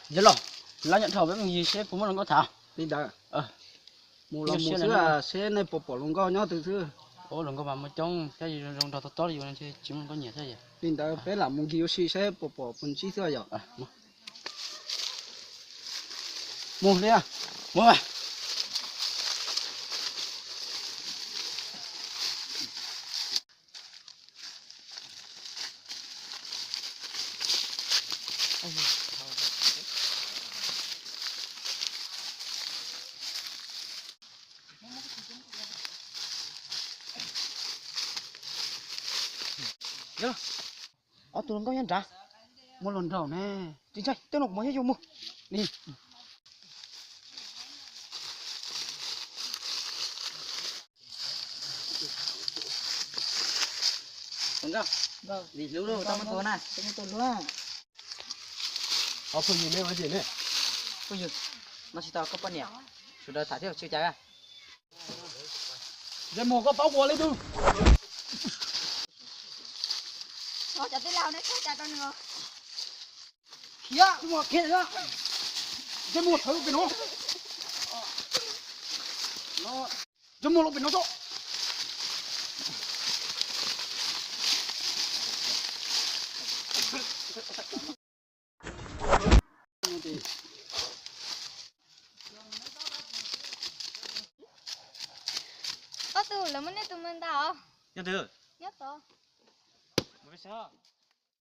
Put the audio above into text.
Yog los, lawv nyob dhau peb mus yig seb puas muaj hluas nkauj tham. Li ntawd, mus los mus xwb seb nej puas pom hluas nkauj nyob twg xwb. Ua hluas nkauj mas muaj coob thiab, zoo nrog tob tob li yus tsis muaj hluas nkauj nyiam thiab. Li ntawd peb lam mus nkig ua si seb puas pom puas ntsib xwb yom. Mus li. Ob tug hluas nkauj nyob nrad, muaj hluas nraug ne. Tsis ntshai, tej no kuv mam yog yus mus. Ni. Lis hlub, tau muaj tus na. Ob phooj ywg ne, phooj ywg, no tsis tau koj poj niam, sawv daws tham thiab tsw cas. Ntsej muag koj paub kuv li tus. Cov tij laug ne, txhob cas rau nws. Khiav, khiav, ntsej muag thawv pem no. Ntsej muag los pem no tso. Ob tug, lawv muab nej tus mus ntag os. Nyob twg? Nyob tod. Mus peb sab.